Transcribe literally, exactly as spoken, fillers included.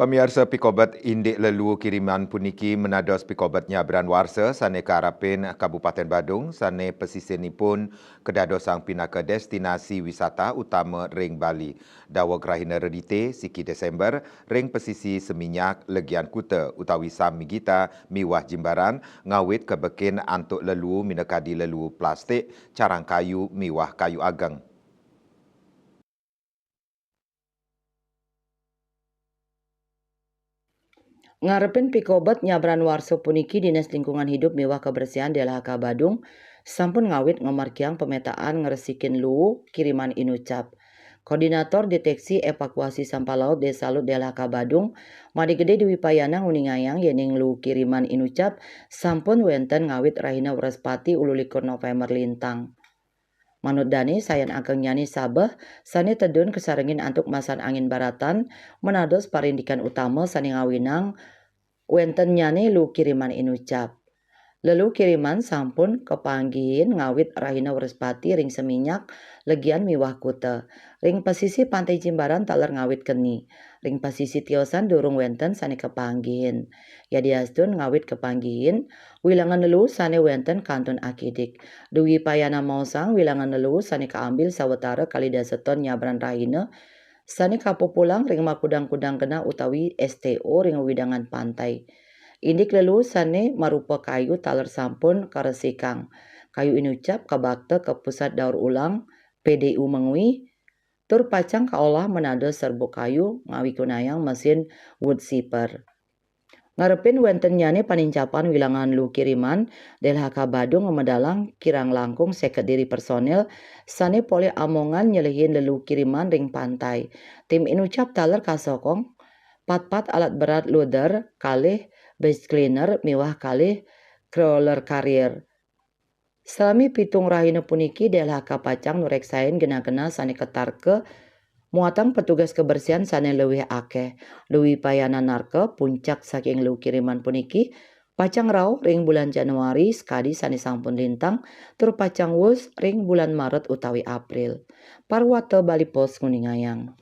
Pamiarsa, pikobet indik leluu kiriman puniki menados pikobet nyabran warsa sane karepin Kabupaten Badung sane pesisinipun kedadosang pinaka destinasi wisata utama ring Bali. Daweg rahina Redite, siki Desember, ring pesisi Seminyak, Legian Kuta utawi Sam Migita miwah Jimbaran, ngawit kebekin antuk leluu minakadi leluu plastik, carang kayu miwah kayu ageng. Ngarepin pikobet nyabran warsa puniki, Dinas Lingkungan Hidup miwah Kebersihan D L H K Badung sampun ngawit ngamargiang pemetaan ngresikin luu kiriman inucap. Koordinator Deteksi Evakuasi Sampah Laut Desa Lut D L H K Badung, Made Gede Dwi Payana, nguningayang yening luu kiriman inucap sampun wenten ngawit rahina Wrespati ululikur November lintang. Manut dane, sayan agengnyane sabeh sane tedun kasarengin antuk masan angin baratan, menados parindikan utama sane ngawinang wentennyane luu kiriman inucap. Leluu kiriman sampun kapanggihin ngawit rahina Wrespati ring Seminyak, Legian miwah Kuta. Ring pasisi Pantai Jimbaran taler ngawit keni. Ring pasisi tiosan durung wenten sane kapanggihin. Yadiastun ngawit kapanggihin, wilangan leluu sane wenten kantun akidik. Dwi Payana maosang, wilangan leluu sane kaambil sawatara kalih dasa ton nyabran rahina, sane kapupulang ring makudang-kudang genah utawi S T O ring wewidangan pantai. Indik leluu sane marupa kayu taler sampun karesikang. Kayu inucap kabakta ka Pusat Daur Ulang P D U Mengwi, tur pacang kaolah menados serbuk kayu ngawigunayang mesin wood chipper. Ngarepin wentennyane panincapan wilangan luu kiriman, D L H K Badung ngamedalang kirang langkung seket diri personil sane polih amongan nyelihin leluu kiriman ring pantai. Tim inucap taler kasokong patpat alat berat loader, kalih beach cleaner miwah kalih crawler carrier. Salami pitung rahina puniki, D L H K pacang nureksain genah-genah sane katarka muatang petugas kebersihan sane luwih akeh. Dwi Payana narka, puncak saking luu kiriman puniki pacang rauh ring bulan Januari sakadi sane sampun lintang, tur pacang wus ring bulan Maret utawi April. Parwata Bali Post nguningayang.